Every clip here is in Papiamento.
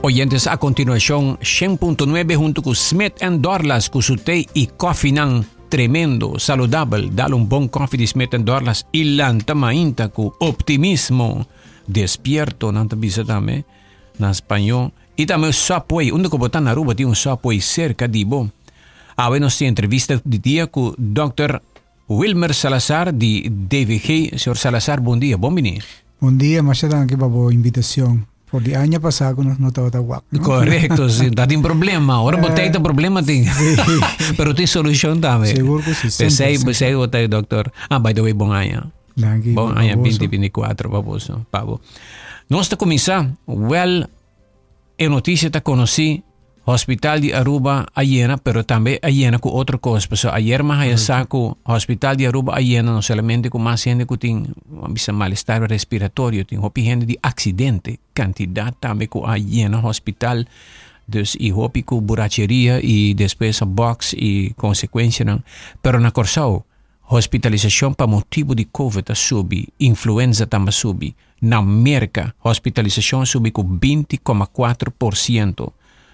Oyentes, a continuacion 100.9 hunto cu Smith and Dorlas cu su thee y koffienan tremendo, saludabel. Dal un bon koffie di Smith and Dorlas y lanta mainta cu optimismo. Despierto, nan ta bisa tambe na spañó. Y tambe Subway, unda cu bo ta na Aruba tin un Subway cerca di bo. Awe nos tin entrevista di dia cu Dòkter Wilmer Salazar di DVG. Señor Salazar, bon dia, bon bini. Bon dia, masha danki pa bo invitacion. For di aña pasá ku nos no tabata wak, no? Correcto, sí. Ta tin problema. Ora bo ta problema tin. Sí. Pero tin solucion tambe. Sigur ku sí. Pesei, pesei bo ta, dokter. Ah, by the way, bon aña. Danki. Bon aña 2024 pa boso, pa bo. Nos ta kuminsá. Wel, E noticia ta conoci, Hospital di Aruba a yena, pero tambe a yena cu otro cos. Pasobra ayer mi a haya sa cu Hospital di Aruba a yena no solamente cu mas hende cu tin, a bisa, malestar respiratorio, tin hopi hende di accidente, cantidad tambe cu a yena hospital. Dus y hopi cu buracheria y despues a box y consecuencianan. Pero na Corsou, hospitalisacion pa motibo di covid a subi, influenza tambe a subi. Na Merka, hospitalisashon a subi ku 20,4%.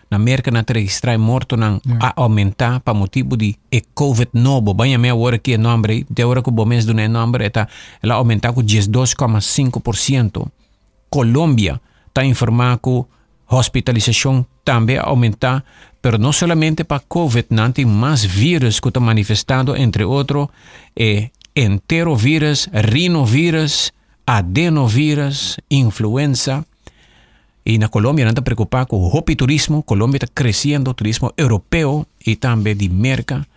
Na Merka nan ta registrá e mortonan a oumentá pa motibu di e covid nobo. Ban yam'é awor aki e nòmber ei, te ora ku bo mes duna e nòmber e ta el a oumentá ku 12,5%. Colombia ta informá ku hospitalisashon tambe a oumentá, pero no solamente pa covid, nan tin mas vírus ku ta manifestando, entre otro e enterovirus, rinovirus, Adenovirus, influenza. Y na Colombia nan ta preocupa cu hopi turismo. Colombia ta creciendo, turismo europeo y tambe di Merca.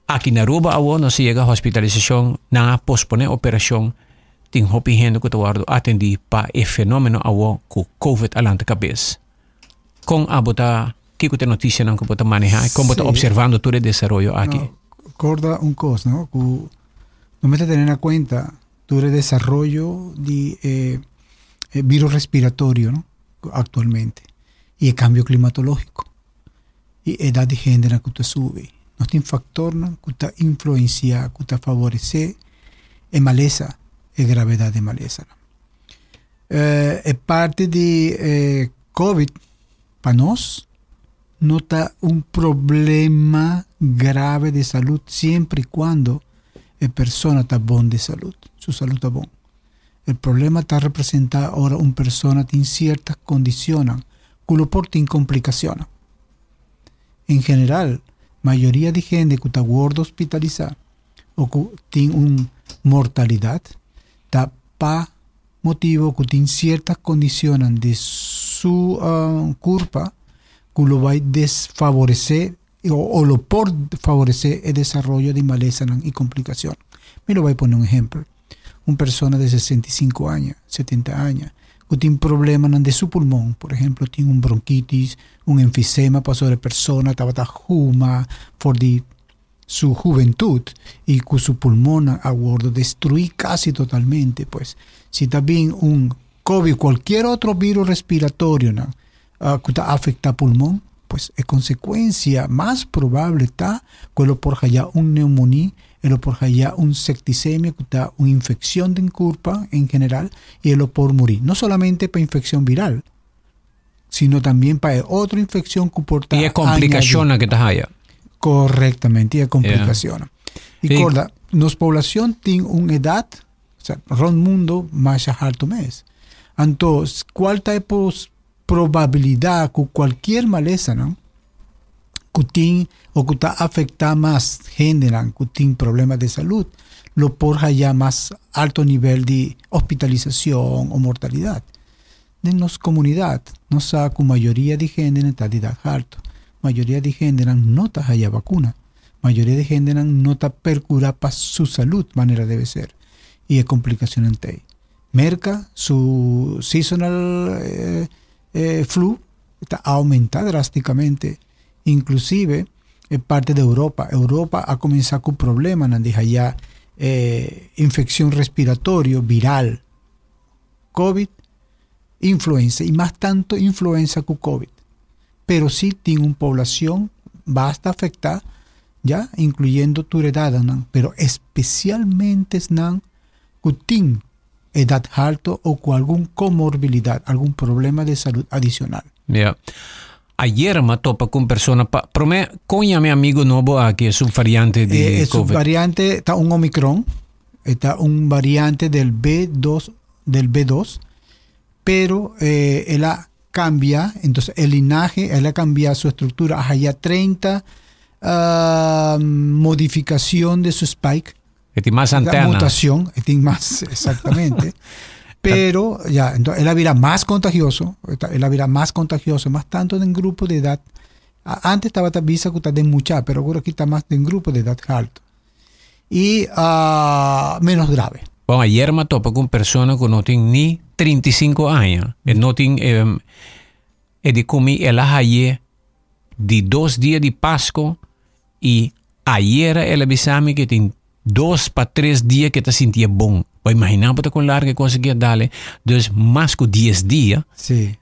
Aki na Aruba awo nos a yega hospitalisacion, nan a pospone operacion. Tin hopi hende cu ta wordo atendi pa e fenomeno awo cu COVID a lanta cabes. Con abo ta, kico ta e noticianan cu bo ta maneha y con bo ta observando tur e desaroyo aki? No, corda un cos, no? Cu no mester tene na cuenta tur e desaroyo di e virus respiratorio no actualmente y e cambio climatologico y edad di hendenan cu ta subi. Nos tin factornan cu ta influencia, cu ta favorece e malesa, e gravedad di e malesanan. E parti di e covid pa nos no ta un problema grave di salud siempre y cuando e persona ta bon di salud, su salud ta bon. E problema ta representa ora un persona tin cierta condicionnan cu lo por tin complicacionnan. En general, mayoria di hende cu ta wordo hospitalisa o cu tin un mortalidad ta pa motibo cu tin cierta condicionnan di su curpa cu lo bay desfavorece o lo por favorece e desaroyo di malesanan y complicacion. Mi lo bay pone un ehempel. Un persona di 65 aña, 70 aña, cu tin problemanan di su pulmon, por ehemplo tin un bronquitis, un enfisema pasobra e persona tabata huma for di su hubentud y cu su pulmonnan a wordo destrui casi totalmente, pues si ta bin un covid cualkier otro virus respiratorionan cu ta afecta pulmon, pues e consecuencia mas probable ta cu e lo por haya un neumonie, e lo por haya un septicemia cu ta un infeccion den curpa en general y e lo por muri, no solamente pa infeccion viral, sino también pa e otro infeccion cu por ta Y e complicacionnan cu ta haya. Correctamente, y e complicacionnan. Y corda, nos poblacion tin un edad, o sea, rond mundo masha harto mes. Anto, cual ta e probabilidad cu cualkier malesanan cu tin o cu ta afecta mas hendenan cu tin problema de salud, lo por haya mas alto nivel di hospitalisacion o mortalidad. Den nos comunidad nos sa cu mayoria di hendenan ta di edad alto, mayoria di hendenan no ta haya vacuna, mayoria di hendenan no ta percura pa su salud manera debe ser y e complicacionnan ta ey. Merca su seasonal flu ta aumenta drasticamente, inclusive e parti di Europa. Europa a cuminsa cu problemanan di haya infeccion respiratorio viral. Covid, influenza y mas tanto influenza cu Covid. Pero si tin un poblacion basta afecta, ya, incluyendo tur edadnan, pero especialmente esnan cu tin edad halto o cu algun comorbilidad, algun problema de salud adicional. Ja. Ayera m'a topa ku un persona pa promé kon yama e amigo nobo aki e subvariante di E, e COVID. subvariante ta un Omicron, e ta un variante del B2, del B2, pero el a cambia, entonces el linaje, el a cambia su estructura, a 30 modificación de su spike. E tin mas La antena. mutación, e tin mas, exactamente. Pero ya, entonces, el a bira mas contagioso, el a bira mas contagioso, mas tanto den grupo di edad. Antes tabata bisa cu ta den mucha, pero awor aki ta mas den grupo di edad halto. Y menos grave. Bon, ayer m'a topa cu un persona cu no tin ni 35 aña. E no tin, e di cu mi el a haye di 2 dia di Pasco y ayera el a bisa mi cu tin 2 pa 3 dia cu e ta sinti bon. Bo imagina bo con largo cos cu dale. Dus mas cu 10 dia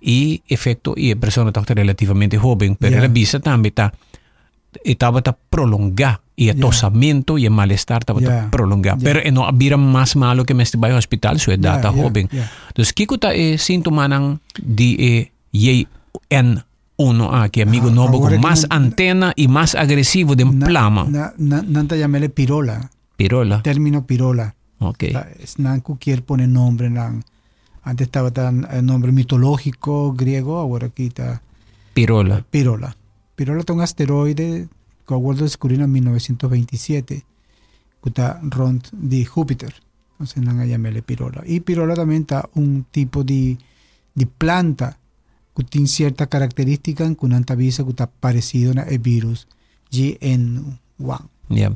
y efecto y e persona ta relativamente hoben, pero el a bisa tambe ta e tabata prolonga y e tosamento y e malestar tabata prolonga. Pero e no a bira mas malo cu mester bay hospital, su edad ta hoben. Dus kiko ta e sintomanan di e JN1 aki, amigo Ah, nobo, awor cu cu mas antena y mas agresivo den plama? Nan ta yam'e pirola. Pirola. Término pirola. Nan cu kier pone nomber nan. Antes tabata nomber mitológico griego, awor aki ta Pirola. Pirola. Pirola ta un asteroide cu a wordo descubri na 1927, cu ta rond di Júpiter. Entonces nan a yam'e pirola. Y pirola tambe ta un tipo di planta cu tin cierto característica cu nan ta bisa cu ta parecido na e virus JN1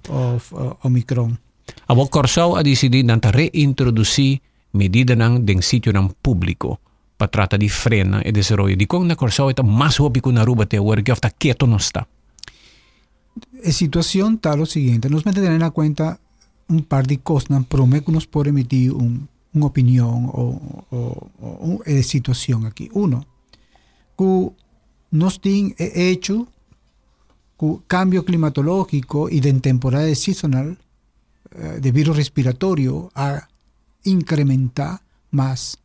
of Omicron. Awor Corsou a dicidi nan ta reintroduci medidanan den sitionan publico pa trata di frena e desaroyo. Di con na Corsou ta mas hopi cu na Aruba te awor cu ta keto no sta? La situación está lo siguiente. Nos mester tene na cuenta un par di cos prome cu nos por emiti un opinion o un situacion aki. Uno, cu nos tin hecho cu cambio climatológico y de temporada seasonal de virus respiratorio a incrementa mas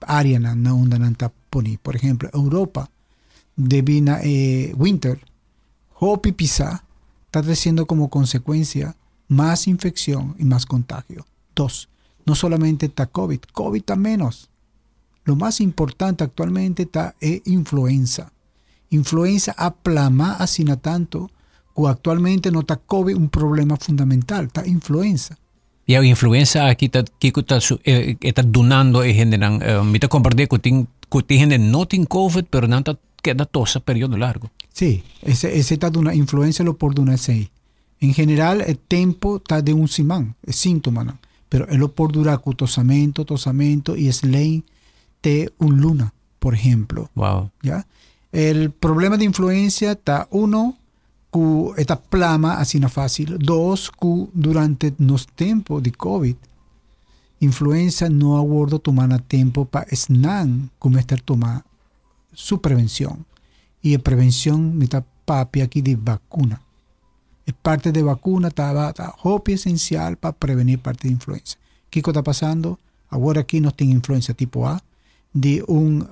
area na unda nan ta poni. Por ehempel, Europa, debi na winter, hopi pisa, ta treciendo como consecuencia más infección y más contagio. Dos, no solamente está COVID, COVID está menos. Lo más importante actualmente ta e influenza. Influenza a plama asina tanto cu actualmente no ta COVID un problema fundamental, ta influenza. Y e influenza aki ta kiko ta su ta dunando e hendenan mi ta comprende cu tin hende no tin COVID, pero nan ta keda tosa periodo largo. Sí, esey ta una influenza lo por duna esey. En general, e tempo ta di un siman, e sintoma, no? Pero e lo por dura cu tosamento, tosamento y slein te un luna, por ejemplo. ¿Ya? El problema de influencia está uno, cu e ta plama asina facil. Dos, cu durante nos tempo di COVID, influenza no a wordo tuma na tempo pa esnan cu mester tuma su prevencion. Y e prevencion mi ta papia aki di vacuna. E parti di vacuna ta hopi esencial pa preveni parti di influenza. Kico ta pasando? Awor aki nos tin influenza tipo A, di un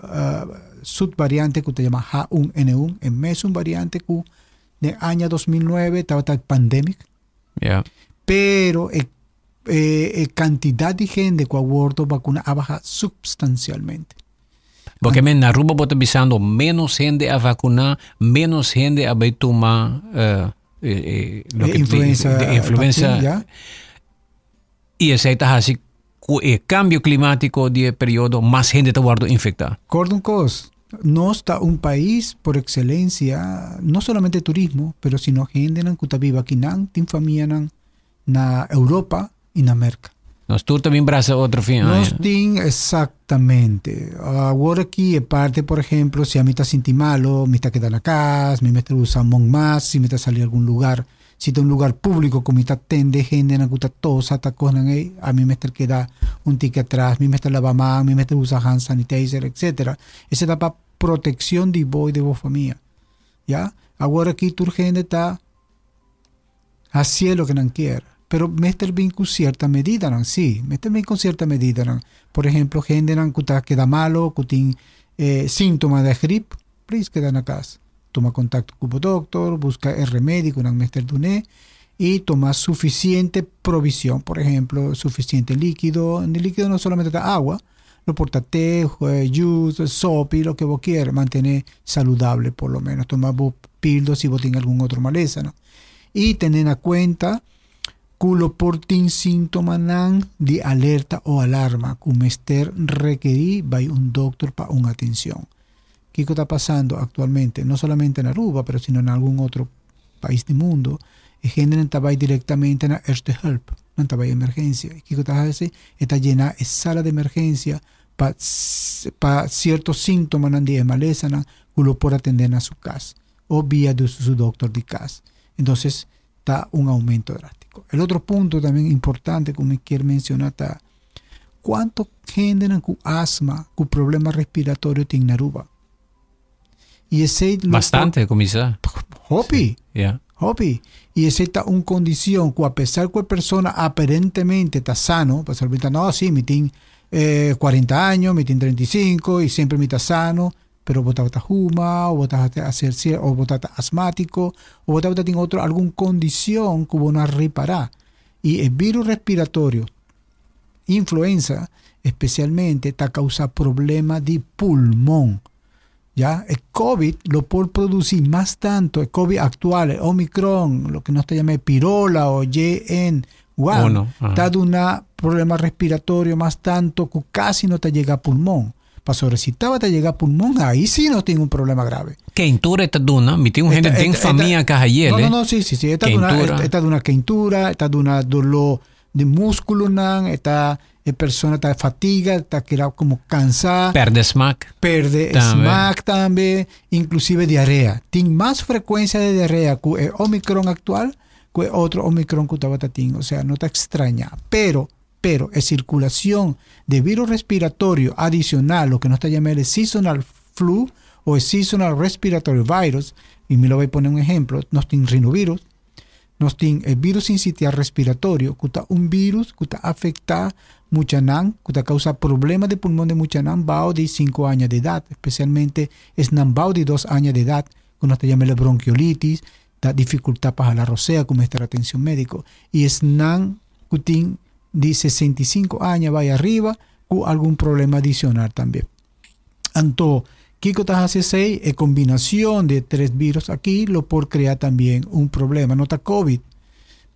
subvariante cu se yama H1N1, e mesun variante cu di aña 2009 tabata pandemic. Pero cantidad di hende cu a wordo vacuna a baha substancialmente. Pasobra men na Aruba bo ta bisando menos hende a vacuna, menos hende a bay tuma loke influenza, di influenza. Vaccine, ya. Y esey ta asina cu e cambio climatico di periodo mas hende ta wordo infecta. Gordon Cos, nos ta un pais por excelencia, no solamente turismo, pero sino hendenan cu ta biba akinan, tin famianan na Europa y na América. Nos tur tambe brasa otro fin. Nos tin exactamente. Awor aki e parti, por ehempel, si ami ta sinti malo, mi ta keda na cas, mi mester usa mondmas, si mi ta sali na algun lugar, si ta un lugar publico, cu mi ta tende hendenan cu ta tosa, ta cosnan ey, ami mester keda un tiki atras, mi mester laba man, mi mester usa hand sanitizer, etc. Esey ta pa proteccion di bo y di bo famia. Ya? Awor aki tur hende ta haci loke nan kier. Pero mester bin cu cierto medidanan, si, mester bin cu cierto medidanan. Por ehempel, hendenan cu ta keda malo, cu tin sintoma di gripe. Please keda na cas. Tuma contacto cu bo doctor, busca e remedi cu nan mester dune y tuma suficiente provision. Por ehemplo, suficiente liquido. E liquido no solamente ta awa, lo por ta te, juice, sopi, loke bo kier. Mantene saludable por lo menos. Tuma bo pildo si bo tin algun otro malesa, no? Y tene na cuenta cu lo por tin sintomanan di alerta o alarma cu mester rekeri bay un doctor pa un atencion. Kico ta pasando actualmente, no solamente na Aruba, pero sino na algun otro pais di mundo, e hendenan ta bay directamente na eerste hulp, nan ta bay emergencia. Y kico ta haci? E ta yena e sala di emergencia pa pa cierto sintomanan di e malesanan cu lo por atende na su cas o via di su doctor di cas. Entonces, ta un aumento drástico. El otro punto también importante cu mi kier menciona ta cuanto hendenan cu asma, cu problema respiratorio tin na Aruba. Y esey lo Bastante, cuminsa. Hopi. Ja. Hopi. Y esey ta un condicion cu a pesar cu e persona aparentemente ta sano, pasobra mi ta no, si, mi tin 40 años, mi tin 35 y semper mi ta sano, pero bo tabata huma, o bo tabata hacer cier, o bo tabata asmático, o bo tabata tin otro algun condicion cu bo no a repara. Y e virus respiratorio, influenza especialmente, ta causa problema di pulmon. Ya, e COVID lo por produci mas tanto, e COVID actual, e Omicron, lo que nos ta llama pirola o JN1, Uno, ajá. ta duna problema respiratorio mas tanto cu casi no ta llega a pulmon. Pasobra si tabata llega a pulmon, ahí sí nos tin un problema grave. Keintura e ta duna, mi tin un hende den famia ka hayel, No, no, no, sí, sí, sí. E ta duna, Keintura. e ta duna keintura, e ta duna doló di músculonan, e ta, e persona ta fatiga, ta keda como cansá. Perde smaak. Perde Tambe. smaak tambe, inclusive diarrea. Tin mas frecuencia de diarrea cu e Omicron actual cu e otro Omicron cu tabata tin. O sea, no ta extraña. Pero, pero e circulacion de virus respiratorio adicional, loke nos ta yama el seasonal flu o e seasonal respiratory virus, y mi lo bay pone un ejemplo, nos tin rinovirus, nos tin e virus sincitial respiratorio, cu ta un virus cu ta afecta muchanan, cu ta causa problema de pulmon de muchanan bao di 5 aña de edad, especialmente esnan bao di 2 aña de edad, cu nos ta yama el bronquiolitis, ta dificultad pa hala rosea, cu mester atencion medico, y esnan cu tin di 65 aña bay arriba cu algun problema adicional tambe. Anto, kico ta haci esey? E combinacion di e tres virus aki lo por crea tambien un problema. No ta COVID,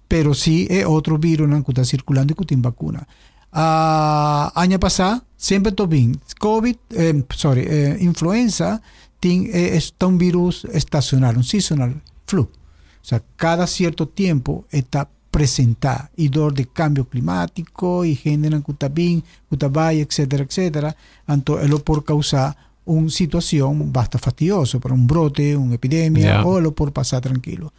pero si e otro virusnan cu ta circulando y cu tin vacuna. Aña pasa semper to bin COVID, sorry, influenza tin, ta un virus estacional, un seasonal flu. O sea, cada cierto tiempo e ta presenta y door di cambio climatico y hendenan cu ta bin, cu ta bay, etcetera, etcetera, anto e lo por causa un situacion basta fastidioso, por un brote, un epidemia, o lo por pasa tranquilo.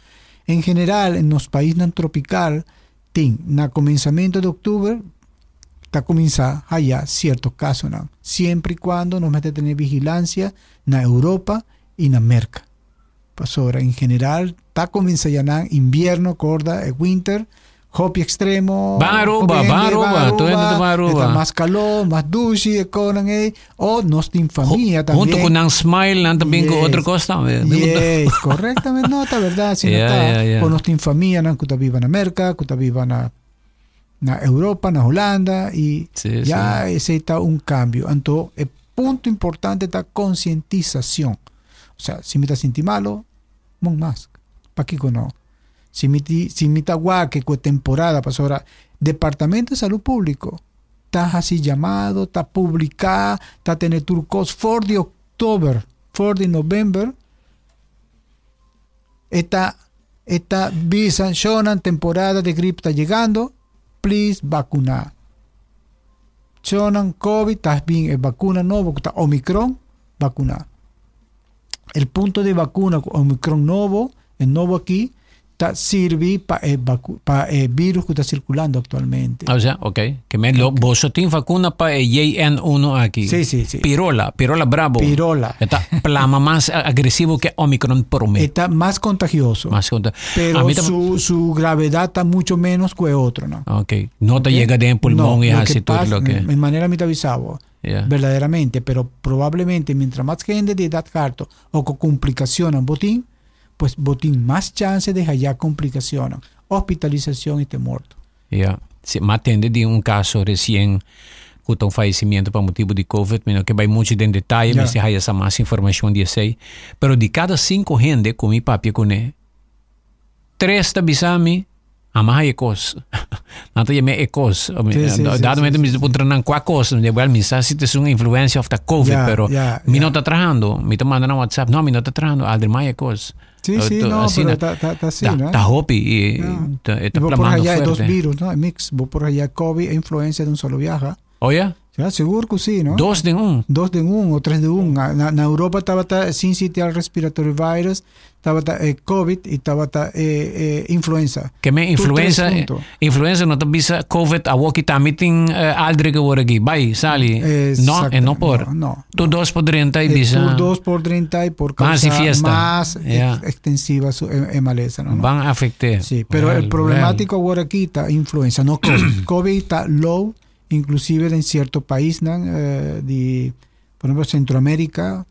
En general, en nos paisnan tropical, tin na comenzamento di octubre, ta cuminsa haya cierto casonan, siempre y cuando nos mester tene vigilancia na Europa y na Merca. Pasobra en general ta cuminsa ya nan invierno, corda, e winter, hopi extremo, Ban Aruba, hopi ban hende, Aruba, ban tur hende ta ban Aruba, Aruba. e ta mas calor, mas dushi, e conan ey, o nos tin famia también. Hunto cu nan smile, nan ta bin cu Yes. otro cos tambe. Yes, correctamente, no, ta verdad, si no Yeah, ta, yeah, yeah. o nos tin famia nan cu ta biba na Merca, cu ta biba na Europa, na Hulanda, y Sí, ya sí. ese ta un cambio. Anto, e punto importante ta concientización. O sea, si mi ta sinti malo, mon mask. Pakico no? Si mi ti, si mi ta wak cu temporada, pasobra Departamento de Salud Público ta haci llamado, ta publica, ta tene tur cos for di october, for di november, eta bisa, shonan, temporada de gripe ta llegando, please vacuna. Shonan, COVID, ta bin e vacuna nobo, ta Omicron, vacuna. El punto de vacuna con Omicron nobo, el nobo aquí, Ta sirbi pa e pa e virus ku ta sirkulando aktualmente. O sea, ok. Ke men lo boso tin vakuna pa e JN1 aki. Sí, sí, sí. Pirola, pirola brabo. Pirola. E ta plama mas agresivo ke Omicron promé. E ta mas kontagioso. Mas konta. Pero ta... su, su gravedad ta mucho menos ku e otro, no? Ok. No ta okay. yega den pulmon no, y hasi tur lo ke. En manera mi ta avisabo. Yeah. Verdaderamente, pero probablemente mientras más gente de edad harto o con complicaciones botín, pues bo tin mas chance de haya complicacionnan, hospitalizacion y te morto. Ja, si, m'a tende di un caso recien cu ta un fallecimiento pa motibo di covid, mi no ke bay mucho den detaye, mester haya sa mas informacion di esey, pero di cada cinco hende cu mi papia cune, tres ta bisa mi, Ama haya e kos. Nan ta yama e kos. Dado momento mi ta puntra nan kua kos. Mi di, well, mi sa si ta esun influencia of ta COVID, pero mi no ta trahando. Mi ta manda nan WhatsApp, no, mi no ta trahando. Aldri maya e kos. Sí, sí, no, pero ta, ta, ta así, no? Ta hopi y ta, e ta Bo por plamando haya e dos fuerte. virus, no? E mix. Bo por haya COVID e influencia de un solo viaje. Oh ya? Ja, sigur ku sí, no? Dos den un. Dos den un o tres den un. Na, na Europa tabata syncytial respiratory virus, tabata eh, COVID y tabata eh, eh, influenza. Ke men Tur tres influenza, junto. influenza no ta bisa COVID awo ki tambe tin eh, Aldrich awor aki. Bai, sali. No, e no por. No, no. Tur dos por drenta y bisa. Tur dos por drenta y por Mas y causa fiesta. mas ex- Ja. extensiva su e, e maleza. No, no. Van afecte. Sí, pero Wel, el problemático awor aki ta influenza, no COVID. COVID ta low, inclusive den cierto paisnan eh, di, por ejemplo, Centroamérica,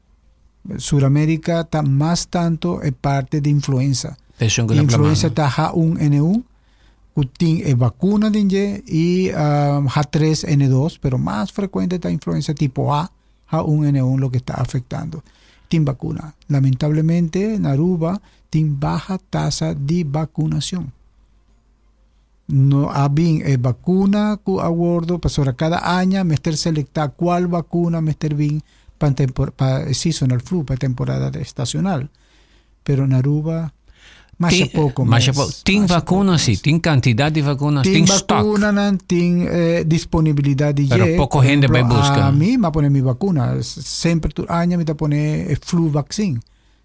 Suramérica ta mas tanto e parte di influenza. Esun ku ta Influenza plamando. ta H1N1, ku tin e vacuna den dje, y H3N2, pero mas frecuente ta influenza tipo A, H1N1 loke ta afectando. Tin vacuna. Lamentablemente na Aruba tin baha tasa di vacunacion. No a bin e vacuna cu a wordo, pasobra cada aña mester selecta cual vacuna mester bin pa pa e seasonal flu, pa e temporada estacional. Pero na Aruba masha poco mes. Masha poco. Tin vacuna si, tin cantidad di vacuna, tin, tin stock. Vacunanan, tin eh, disponibilidad di Pero dje. poco hende Por bay ejemplo, busca. A mi m'a pone mi vacuna. Semper tur aña mi ta pone e flu vaccine.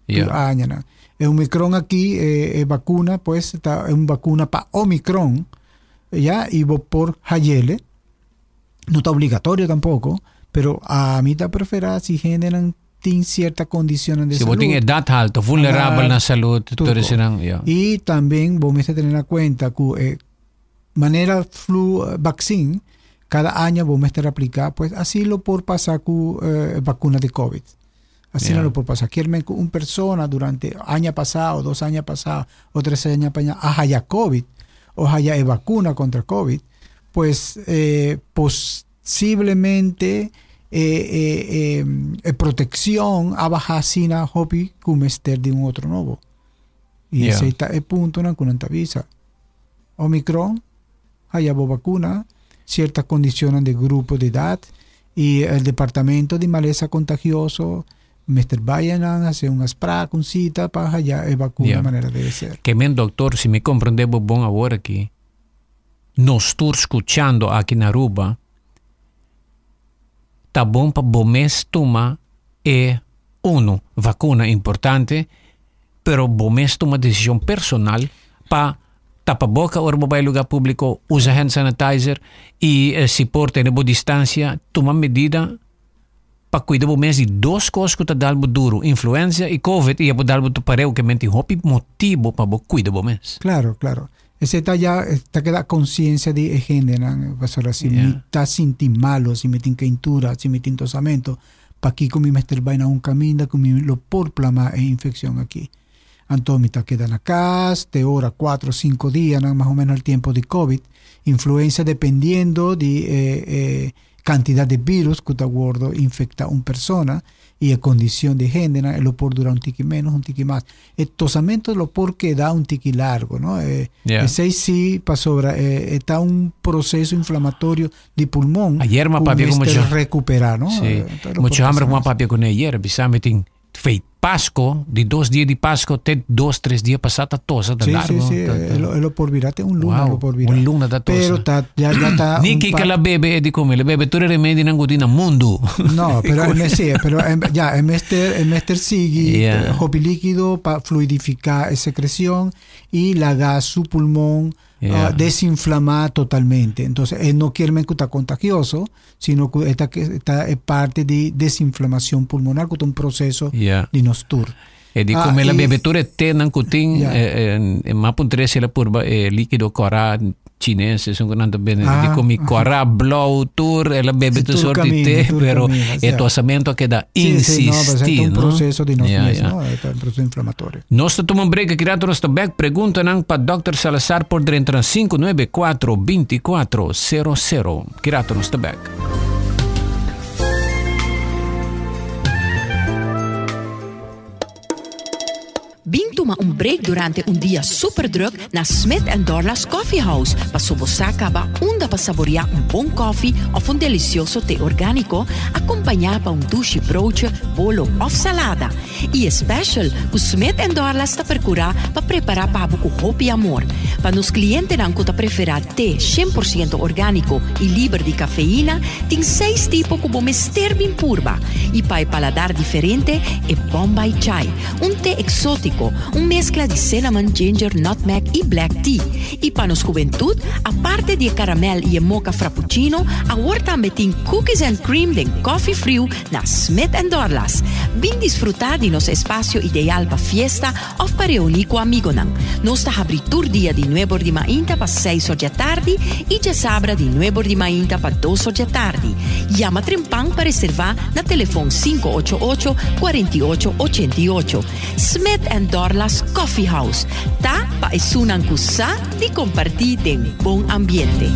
Tur añanan. E Omicron aki, e, e vacuna, pues, ta un vacuna pa Omicron, ya, y bo por hayele. No ta obligatorio tampoco, pero a mi ta prefera si hendenan tin cierta condicionnan de Si bo salud. tin edad alto, vulnerabel Ah, na salud, tur tur cos. esnan, ja. Y también bo mester tene na cuenta cu e manera flu vaccine, cada aña bo mester aplica, pues así lo por pasa cu eh, vacuna de COVID. Asina lo por pasa. Kier men ku un persona durante aña pasá o dos aña pasá o tres aña pañá a haya COVID o haya e vacuna contra COVID, pues eh, posiblemente e, e, e, e proteccion a baha asina hopi ku mester di un otro nobo. Y esei ta e puntonan ku nan ta bisa. Omicron, haya bo vacuna, cierta condicionnan di grupo di edad y el departamento di malesa contagioso mester baya nan haci un afspraak, un cita pa haya e vacuna manera debe ser. Ke men doctor, si mi comprende bo bon awor aki, nos tur scuchando aki na Aruba, ta bon pa bo mes tuma e uno vacuna importante, pero bo mes tuma decision personal pa tapa boca ora bo bai lugar publico, usa hand sanitizer y si por tene bo distancia, tuma medida pa cuida bo mes di dos cos cu ta dal bo duro, influenza y covid, y a bo dal bo pareu ke men tin hopi motibo pa bo cuida bo mes. Claro, claro. Esey ta ya, ta keda conciencia di e hendenan, pasobra si mi ta sinti malo, si mi tin keintura, si mi tin tosamento, Pakiko mi mester bai na un kaminda ku mi lo por plamá e infekshon aki? Anto mi ta keda na kas te ora kuatro o sinku dianan, mas o menos el tiempo di covid. Influenza dependiendo di e e kantidat di virus ku ta wordo infektá un persona i e kondishon di hendenan e lo por dura un tiki menos, un tiki mas. E tosamento lo por keda un tiki largo, no? E, Esei sí, pasobra e, e ta un proceso inflamatorio di pulmon Ayer m'a ku papia ku mester mucha recuperá, no? Sí. Entonces lo Mucha por hamber pasa ku m'a mas. papia kuné ayer, bisa mi tin feit. Pasco, di dos dia di Pasco te dos, tres dia pasá ta tosa ta Sí, largo. sí, sí, e lo por bira, te un luna Wow, lo por bira. un luna ta tosa. Pero ta, ya, ya ta Ni un kiko pa- la bebe e di come, la bebe tur e remedinan ku tin na mundu. No, pero en, sí, pero en, ya, en mester, en mester sigui, hopi líquido pa fluidificar e secreción y laga su pulmón desinflamar totalmente. Entonces, él no quiere que está contagioso, sino que esta, esta es parte de desinflamación pulmonar, que es un proceso de nostur. E di Ah, come la e- bebe tur e tenan ku tin, ma puntre se la purba liquido cora chines, son con tanto bene, di come cora blau tur, e la bebe E tu tur sorti camina, te, tur pero camina, e sì. tosamento queda Sí, sí, no, pues insisti, es un no? proceso de nos mismos, ¿no? Es un proceso inflamatorio. Nos ta tuma un break aki rato nos ta back. Preguntanan pa Dòkter Salazar por drenta na 594 2400. Ki rato nos ta back. Bin tuma un break durante un dia super druk na Smith and Dorlas Coffee House paso bo sa caba unda pa saborea un bon koffie of un delicioso te orgánico acompañá pa un dushi broodje, bolo of salada. Y e special cu Smith and Dorlas ta percura pa prepara pa bo cu hopi amor. Pa nos clientenan cu ta prefera te 100% orgánico y liber di cafeína, tin seis tipo cu bo mester bin purba. Y pa e paladar diferente, e Bombay Chai, Un te exótico, un mezcla di cinnamon, ginger, nutmeg y black tea. Y pa nos hubentud, aparte di e caramel y e mocha frappuccino, awor tambe tin cookies and cream den coffee friu na Smith and Dorlas. Bin disfruta di nos espacio ideal pa fiesta of pa reuni cu amigonan. Nos ta habri tur dia di nuebor di mainta pa seis or djatardi y djasabra di nuebor di mainta pa dos or djatardi. Yama trempan pa reserva na telefon 588 48 88. Smith and Dorlas Coffee House ta pa esunnan ku sa di kompartí den bon ambiente.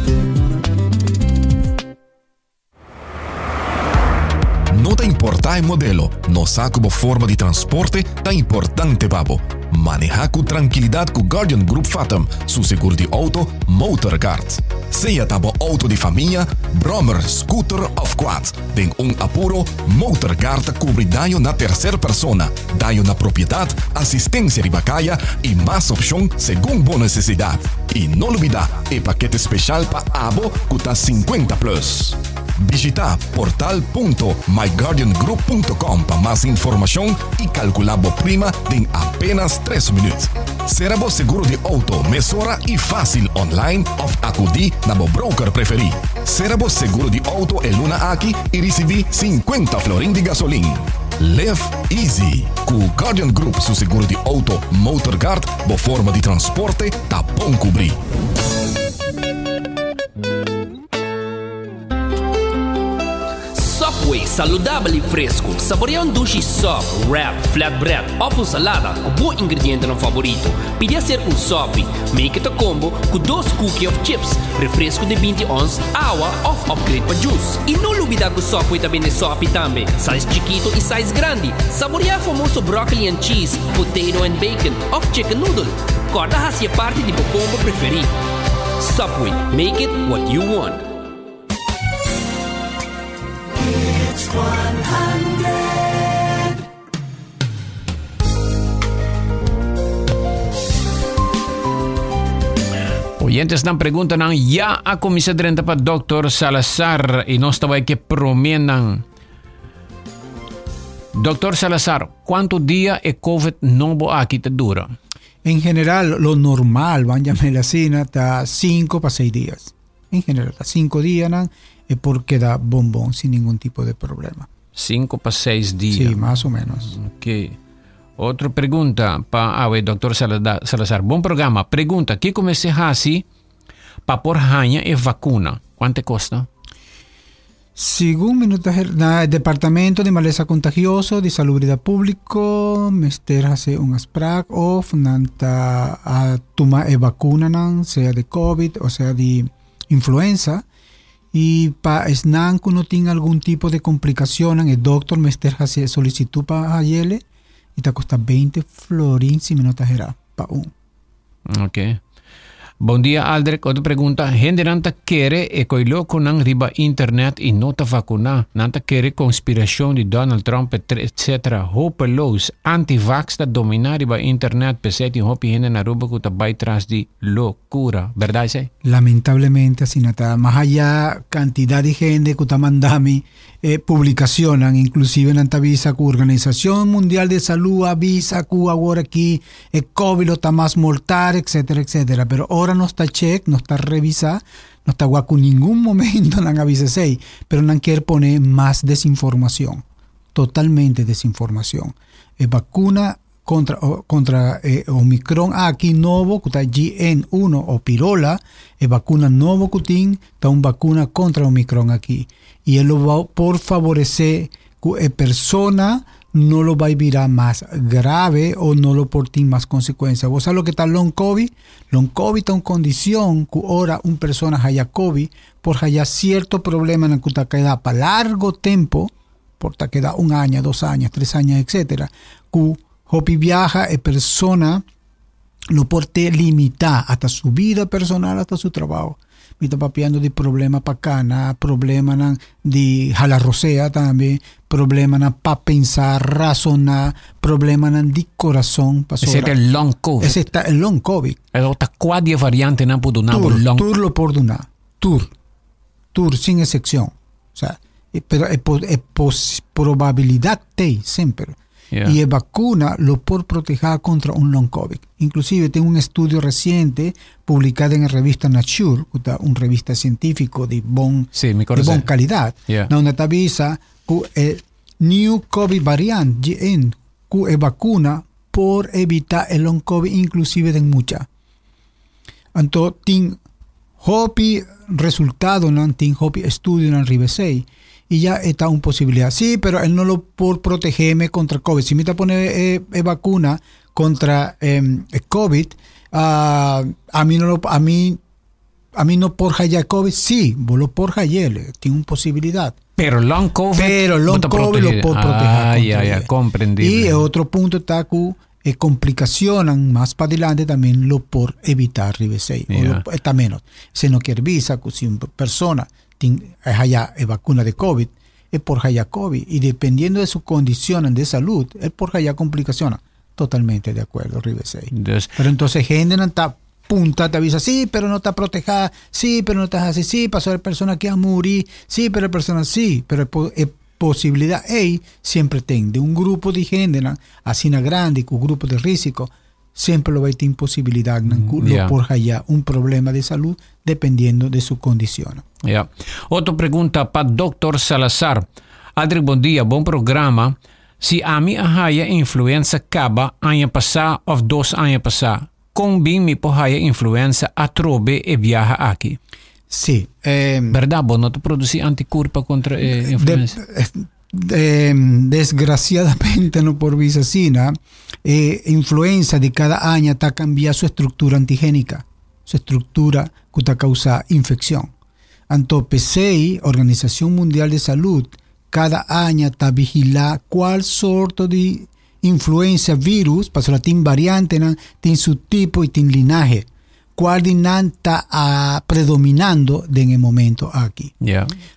No ta importá e modelo, nos sa ku bo forma di transporte ta importante pa bo. Manehá ku trankilidat ku Guardian Group Fatum su segur di outo Motorguard. Sea ta bo outo di famia, brommer, scooter òf quad, den un apuro, Motorguard ta kubri daño na terser persona, daño na propiedat, asistensia riba kaya i mas opshon segun bo nesesidat. I no lubidá e pakete speshal pa abo ku ta 50 plus. Bishita portal punto myguardiangroup punto com pa mas informashon i kalkulá bo prima den apenas tres minüt. Sera bo seguro di outo mesora i fásil online òf akudí na bo broker preferí. Sera bo seguro di outo e luna aki i risibí 50 florin di gasolin. Live easy! Ku Guardian Group su seguro di outo MotorGuard bo forma di transporte ta bon kubrí. Subway, saludabel y fresco. Saborea un dushi sub, wrap, flatbread of un salada cu bo ingredientenan favorito. Pidi hacer un sopi. Make it a combo cu dos cookie of chips, refresco di 20 ons, awa of upgrade pa juice. Y no lubida cu Subway ta bende sopi tambe, size chikito y size grandi. Saborea e famoso broccoli and cheese, potato and bacon of chicken noodle. Corda haci e parti di bo combo preferi. Subway, make it what you want. Hits 100. Oyentesnan preguntanan ya a kuminsá drenta pa Dòkter Salazar i nos ta bai ke proménan. Dòkter Salazar, kuantu dia e Covid nobo aki ta dura? En general, lo normal, van llamar así, ta 5 pa 6 días. En general, ta 5 días nan, e por queda bombón sin ningún tipo de problema. 5 pa 6 dia. Sí, más o menos. Ok. Otro pregunta pa awe, Dr. Salazar. Bon programa. Pregunta, kiko mester hasi pa por haña e vacuna? Cuanto costa? Segun mi no ta her na e departamento di malesa contagioso di Salubridad Publico mester haci un afspraak of nan ta a tuma e vacunanan sea di covid o sea di influenza y pa esnan cu no tin algun tipo di complicacionnan e dokter mester haci e solicitud pa hayele y ta costa 20 florin si mi no ta hera pa un. Ok. Bon dia, Aldrich. Otro pregunta. Hende nan ta kere e koi loko nan riba internet i no ta vakuná. Nan ta kere konspirashon di Donald Trump, etc. Hopeloos. Anti-vax ta dominá riba internet. P'esei tin hopi hende na Aruba ku ta bai tras di lokura. Berdat esei? Lamentablemente asina ta. Mas allá kantidat di hende ku ta manda mi e publikashonnan, inklusive nan ta bisa ku Organisashon Mundial di Salú a bisa ku awor aki e COVID lo ta mas mortal, etcétera, etcétera. Pero ora nos ta check, nos ta revisá, nos ta wak ku ningun momento nan a bisa esei, pero nan kier pone mas desinformacion, totalmente desinformacion. E vacuna contra, contra e Omicron aki nobo, ku ta JN1 o Pirola, e vacuna nobo ku tin, ta un vacuna contra Omicron aki. I e lo ba por favoresé ku e persona no lo bai bira mas grave o no lo por tin mas konsekuensia. Bo sa loke ta long COVID? Long COVID ta un kondishon ku ora un persona haya COVID por haya sierto problemanan ku ta keda pa largo tempo, por ta keda un aña, dos aña, tres aña, etcétera, ku hopi biaha e persona lo por te limitá hasta su vida personal, hasta su trabajo. Mi ta papiando di problema pa cana, problemanan di hala rosea tambe, problemanan pa pensa, razoná, problemanan di corazón. Ese ta e long COVID. Ese ta e long COVID. E ta kua di e variantenan por duna bo long? Tur lo por duna. Tur. Tur, sin excepcion. O sea, pero e, e probabilidad t'ey semper. Y e vacuna lo por proteha contra un long COVID. Inclusive tin un estudio reciente publica den e revista Nature, cu ta un revista cientifico di bon, Sí, mi di conoce. bon calidad, na unda ta bisa cu e new COVID variant, GN, cu e vacuna por evita e long COVID inclusive den mucha. Anto tin hopi resultadonan, tin hopi estudionan riba esei y ya e ta un posibilidad. Sí, pero el no lo por protegeme contra COVID. Si mi ta pone e, e vacuna contra e COVID, a mi no lo, a mi, a mi no por haya COVID. Sí, bo lo por hayele, tin un posibilidad. Pero long COVID, Pero long bo ta COVID lo proteger. por proteger Ah, contra ya, ya, e. comprendible. Y e otro punto ta cu e complicacionnan mas padilanti también lo por evita riba esey. O lo ta menos. Se no kier bisa cu si un persona tin haya e vacuna de COVID, e por haya COVID. Y dependiendo de su condicionnan de salud, e por haya complicacionnan. Totalmente de acuerdo riba esey. Dus Pero entonces hendenan ta punta, ta bisa, sí, pero no ta proteja, sí, pero no ta haci, sí, pasobra e persona aki a muri, sí, pero e persona, sí, pero e posibilidad ey siempre ten. De un grupo di hendenan asina grandi cu grupo de risico, siempre lo bay tin posibilidadnan cu lo por haya un problema de salud dependiendo de su condicionnan. Ja. Otro pregunta pa Doctor Salazar. Aldrich, bon dia, bon programa. Si ami a haya influenza caba aña pasa of dos aña pasa, con bin mi por haya influenza atrobe e biaha aki? Sí. Berdad, bo no ta produci anticurpa contra e influenza? Desgraciadamente no por bisa asina. E influenza di cada aña ta cambia su estructura antigénica, su estructura cu ta causa infeccion. Anto p'esey Organisacion Mundial di Salud cada aña ta vigila cual sorto di influenza virus, pasobra tin variantenan, tin su tipo y tin linahe. Cual di nan ta a predominando den e momento aki.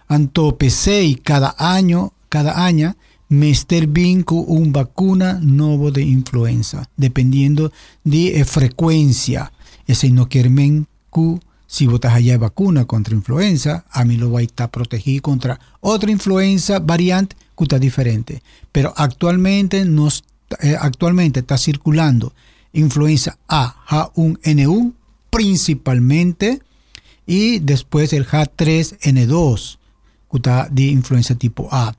Anto p'esey cada año, cada aña mester bin cu un vacuna nobo di influenza, dependiendo di e frecuencia. Esey no kier men cu si bo ta haya e vacuna contra influenza, ami lo bay ta protegi contra otro influenza variant cu ta diferente. Pero actualmente nos, actualmente ta circulando influenza A, H1N1 principalmente, y despues el H3N2, cu ta di influenza tipo A,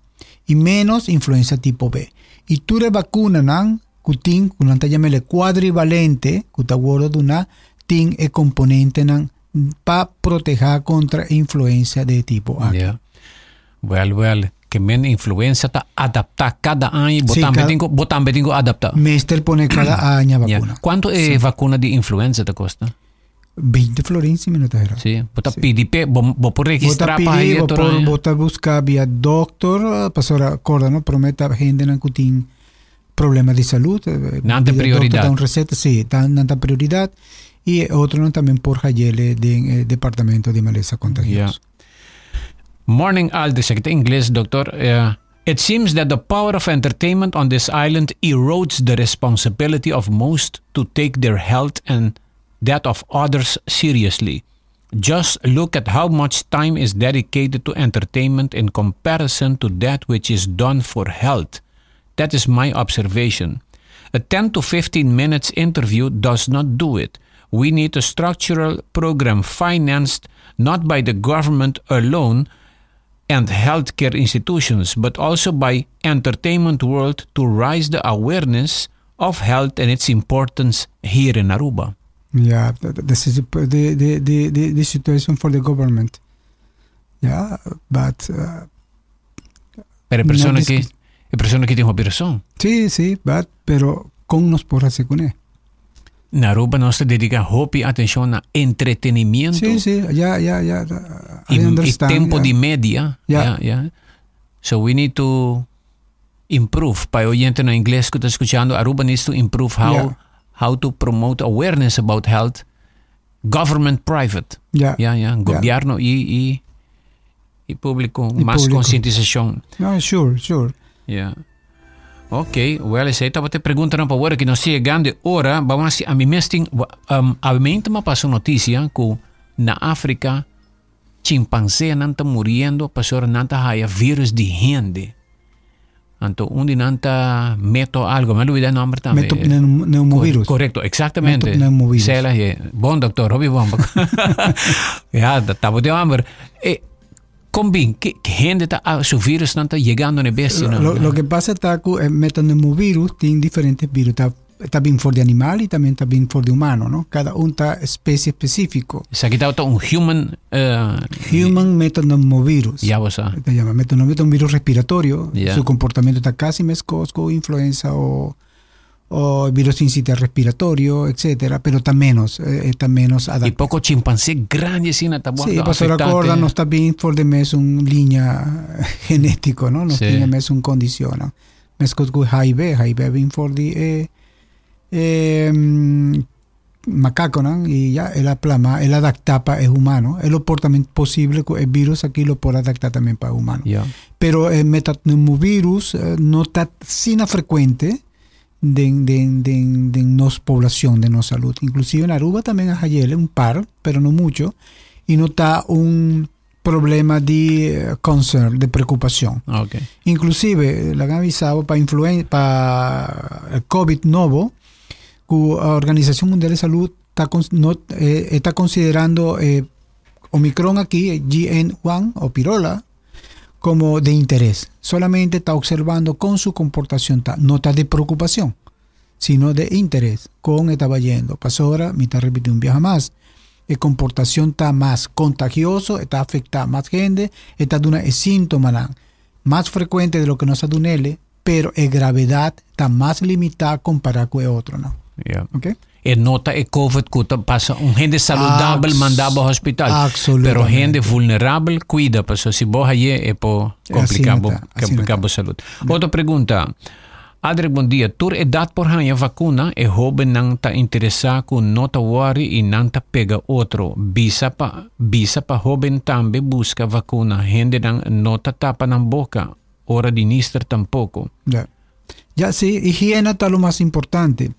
y menos influenza tipo B. Y tur e vacunanan cu tin, cu nan ta yam'el e cuadrivalente, cu ta wordo duna, tin e componentenan pa proteha contra e influenza de tipo A. Ja. Wel, wel, ke men influenza ta adapta cada aña, bo Sí, tambe cada tin cu, bo tambe tin cu adapta. Mester pone cada aña Ja. vacuna. Cuanto e vacuna di influenza ta costa? 20 florin si mi no ta erra. Sí, bo ta Sí. pidi pe, bo, bo por Bo ta registra pa pidi, haya bo tur por, aña. bo ta busca via doctor, pasobra acorda no, prome ta hendenan cu tin problema di salud, Nan ta pidi doctor prioridad. ta un receta, sí, ta, nan ta prioridad. Y otro nan tambe por hayele den eh, departamento di malesa contagioso. Morning Aldrich, aki ta ingles, doctor. It seems that the power of entertainment on this island erodes the responsibility of most to take their health and that of others seriously. Just look at how much time is dedicated to entertainment in comparison to that which is done for health. That is my observation. A 10 to 15 minutes interview does not do it. We need a structural program financed not by the government alone and healthcare institutions, but also by entertainment world to raise the awareness of health and its importance here in Aruba. Yeah, this is the situation for the government. Yeah, but Pero e persona no, cu e persona cu tin hopi rason. Si, but, pero con nos por haci cu ne? Na Aruba nos ta dedica hopi atencion na entretenimiento. Si, ya. I y tempo di media. Yeah. So we need to improve. Pa oyente na ingles cu ta scuchando, Aruba needs to improve how to promote awareness about health. Government, private. Yeah. Gobierno y publico. Y mas publico. Concientisacion. No, sure. Yeah. Ok, well, esey tabata pregunta pa awor cu nos ta yegando ora, ban haci, ami mes tin, ami a pasa noticia cu na Africa chimpansé nan ta muriendo pasobra nan ta haya virus di hende. Anto, un di nan ta meto algo, mi a lubida e nomber tambe. Metapneumovirus. Correcto, exactamente. Metapneumovirus. Sela, bon doctor, hopi bon. Ja, dat ta hamber. Con bin, cu hende ta, ah, su virus nan ta yegando na bestia. No, Lo que pasa ta cu e metapneumovirus tin diferente virus. Ta bin for di animal y tambe ta bin for di humano, no? Cada un ta especie specifico. Esaki ta un human Human metapneumovirus. Ya bo sa. Se llama metapneumovirus, un virus respiratorio. Ya. Su comportamiento ta casi mescos cu influenza o virus sincitial respiratorio, etcétera, pero ta menos Y adaptado. poco chimpansé grandi asina ta Si, pasobra corda, no ta bin for di mesun linea genetico, no? No tin mesun condicion, no? Mescos cu HIV, HIV bin for di macaco, no? Y ya, el a plama, el a adapta pa e humano. E por tambe posibel cu e virus aki lo por adapta tambe pa humano. Pero el metapneumovirus no ta asina frecuente den nos poblacion, den nos salud. Inclusive na Aruba tambe hay un par, pero no mucho, y no ta un problema di concern, di preocupacion. Inclusive, nan a avisa pa pa e COVID nobo, cu e Organisacion Mundial di Salud ta, no, ta considerando Omicron aki, JN1 o Pirola, como de interés. Solamente ta observando con su comportacion, no ta di preocupacion, sino de interés. Con e ta bayendo. Pasobra, mi ta repiti un biaha mas. E comportacion ta mas contagioso, ta afecta mas hende, ta duna sintoma mas frecuente di loke nos a dunele, pero e gravedad ta mas limita compara cu otro, no? Ok? E no ta e COVID cu ta pasa un hende saludabel manda bo hospital. Absolutamente. Pero hende vulnerabel cuida, paso si bo haye e por complica Asina ta, asina complica ta. bo salud. Otro pregunta. Adri, bon dia. Tur edad por haya vacuna e hobennan ta interesa cu no ta worry y nan ta pega otro. Bisa pa hoben tambe busca vacuna. Hendenan no ta tapa nan boca. Ora di nister tampoco. Ya, sí, higiene ta lo mas importante.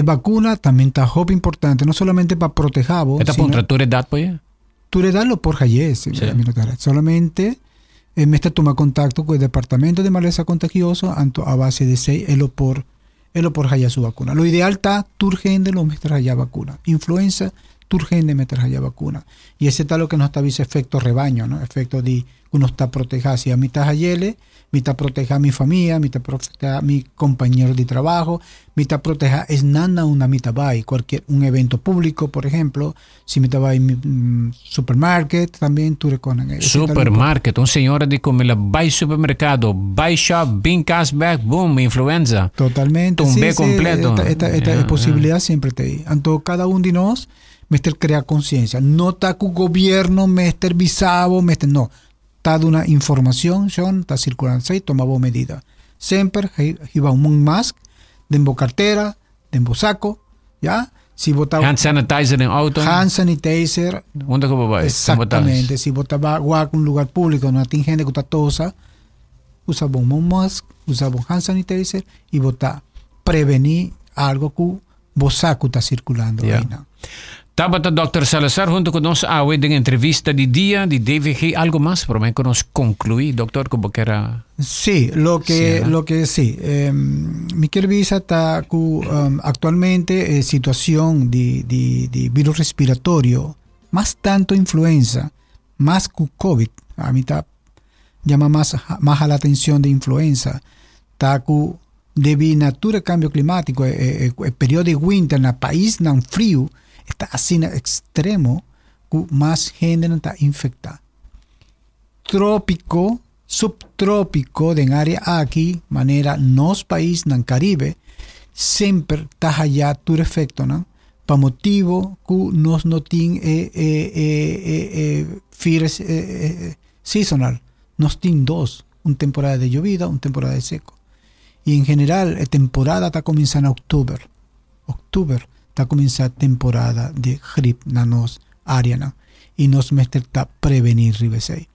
Vacuna tambe ta hopi importante, no solamente pa proteger, Esta sino contra tur edad pues? Tur edad lo por haye, sí, Solamente mester tuma contacto cu e departamento di malesa contagioso, anto a base di esey, e lo por haya su vacuna. Lo ideal ta tur hende lo mester haya vacuna. Influenza, tur hende mester haya vacuna. Y esey ta loke nos ta bisa efecto rebaño, no? Efecto di cu nos ta proteha. Si ami ta hayele, mi ta proteha mi famia, mi ta proteha mi compañero di trabou, mi ta proteha esnan na unda mi ta bay, cualkier un evento publico, por ehempel, si mi ta bay supermarket, tambe tur con Supermarket, un señora di cu el a bay supermercado, bay shop, bin cas back, boom, influenza. Totalmente. Tumbe Sí, completo. Esta posibilidad semper ta ey. Anto, cada un di nos mester crea conciencia. No ta cu gobierno, mester bisa bo, mester, no. Ta duna informacion, Sean, ta circulando, y toma bo medida. Semper hiba un mask, den bo cartera, den bo saco, ya? Si bo ta Hand sanitizer den auto. Hand sanitizer. Unda ku bo bai? Exactamente. Si bo ta wak un lugar público, no tin hende ku ta tosa, usa bon mask, usa bon hand sanitizer y bo ta prevení algo ku bo sa ku ta circulando einan. Tabata Dòkter Salazar hunto ku nos awe den entrevista di dia di DVG. Algo mas promé ku nos konkluí, dòkter, ku bo kier a Sí, loke, Sierra? loke sí. Mi kier bisa ta ku aktualmente e situashon di, di, di virus respiratorio, mas tanto influenza, mas ku COVID, ami ta yama mas, mas hala atenshon di influenza, ta ku debí na tur e kambio klimátiko, e, e, e, e periodo di winter na paisnan friu e ta asina ekstremo ku mas hendenan ta infektá. Trópiko, subtrópiko den área aki, manera nos paisnan Karibe, semper ta haya tur efektonan pa motibo ku nos no tin e, e, e, e, e virus e, e, seasonal. Nos tin dos, un temporada de yobida, un temporada de seco. Y en general e temporada ta cuminsa na octuber. Octuber ta cuminsa temporada di grip na nos areanan. Y nos mester ta preveni riba esey.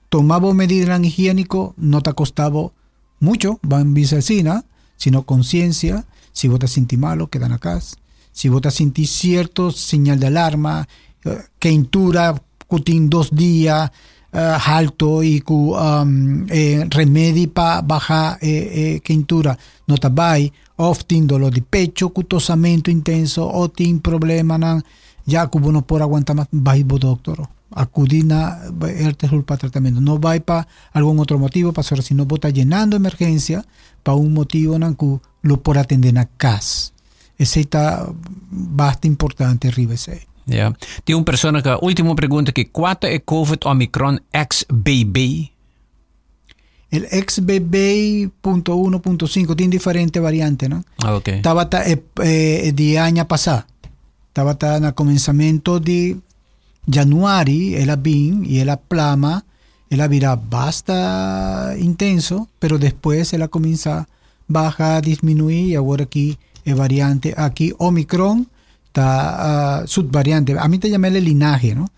Toma bo medidanan higienico no ta costa bo mucho, ban bisa asina, sino conciencia, si bo ta sinti malo keda na cas. Si bo ta sinti cierto señal de alarma, keintura ku tin dos dia halto y ku remedi pa baha e keintura no ta bai, of tin dolor di pecho ku tosamento intenso o tin problemanan ya ku bo no por aguanta mas, bai bo dokter. Akudi na Eerste Hulp pa tratamiento. No bai pa algun otro motibo pasobra si no bo ta yenando emergencia pa un motibonan ku lo por atende na kas. Esei ta basta importante riba esei. Ja. Tin un persona ku último pregunta ki kua ta e COVID Omicron XBB? El XBB.1.5 tin diferente variante, no? Ah, ok. Tabata e, e, di aña pasá. Tabata na comenzamento di januari, el a bin y el a plama, el a bira basta intenso, pero después el a comienza baha, disminuí y awor aki e variante aki Omicron ta uh, subvariante. A mi ta llam'é linahe, no?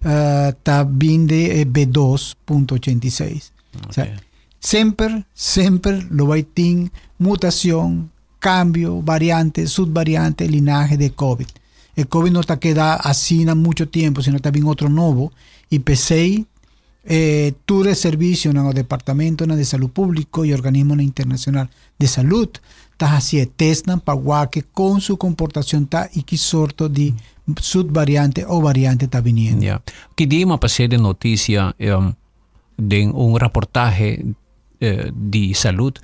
Uh, ta bin de e B2.86. O sea, semper, semper lo bai tin mutacion, cambio, variante, subvariante, linahe de COVID. E COVID no ta keda asina mucho tiempo, sino ta bin otro nobo. Y p'esei E tur e servicionan o departamentonan di salud publico y organismonan internacional di salud ta haci e testnan pa wak con su comportacion ta y ki sorto di subvariante o variante ta biniendo. Ya. Ki dia mi a pas'é den noticia den un raportahe di salud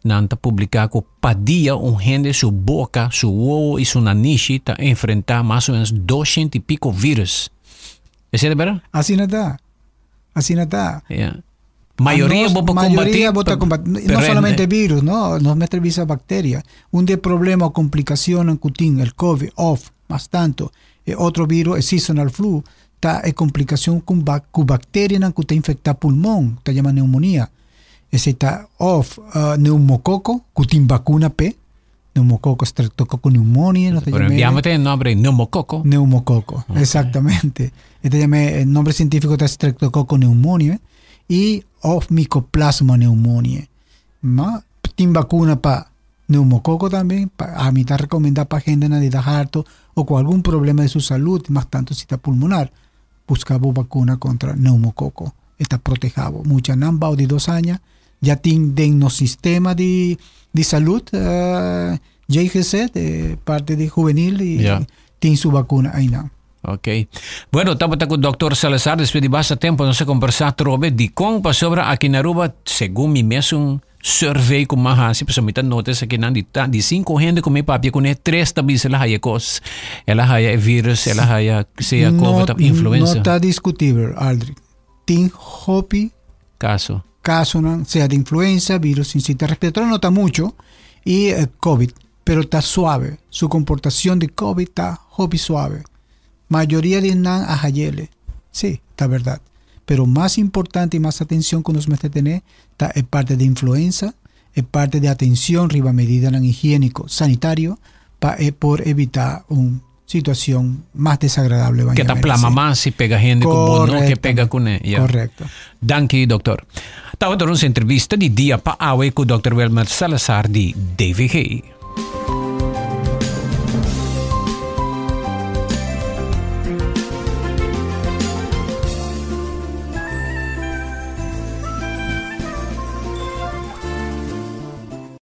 nan ta publica cu pa dia un hende su boca, su wowo y su nanishi ta enfrenta mas o menos 200 y pico virus. Esei ta bera? Asina ta. Asina ta. Yeah. Mayoria bo por combati. Mayoria bo ta combati. No solamente virus, no. Nos mester bisa bacteria. Un di e problema o complicacionnan cu tin el COVID of, mas tanto, e otro virus, e seasonal flu, ta e complicacion cu cu bacterianan cu ta infecta pulmon, ta yama neumonía. Esei ta of neumococo, cu tin vacuna p'e. Neumococo, streptococo pneumoniae, nos ta Pero llam'é. biamo ta e nombre neumococo. Neumococo, exactamente. E ta llam'é, e nombre científico ta streptococo pneumoniae y of mycoplasma pneumoniae. Ma tin vacuna pa neumococo tambe, pa, ami ta recomenda pa hendenan di ta harto o cu algun problema di su salud, mas tanto si ta pulmonar, busca bo vacuna contra neumococo. E ta proteha bo. Muchanan bao di dos aña Ya tin den nos sistema di di salud uh, JGZ, eh, parte di juvenil y Ja. tin su vacuna einan. Ok. Bueno, tabata ku Dr. Salazar después di basta tempo nos a conversa trobe di con pasobra aki na Aruba, segun mi mesun survey ku m'a hasi, pasobra mi ta notice aki nan di ta di cinco hende ku mi papia kuné, tres ta bisa el a haya kos, el a haya e virus, el a haya sea COVID No, of influenza. no ta discutibel, Aldrich. Tin hopi Caso. Casonan, sea di influenza, virus sincitial respiratorio no ta mucho y eh, COVID, pero ta suave. Su comportacion di COVID ta hopi suave. Mayoria di nan a hayele. Sí, ta verdad. Pero mas importante y mas atencion cu nos mester tene ta e parte di influenza, e parte di atencion riba medidanan higienico sanitario. Pa e por evitá un situacion mas desagradable. Ke ta plama mas i pega hende ku bo no ke pega kuné. Ya. Correcto. Danki, dokter. Tabata nos entrevista di dia pa awe ku dokter Wilmer Salazar di DVG.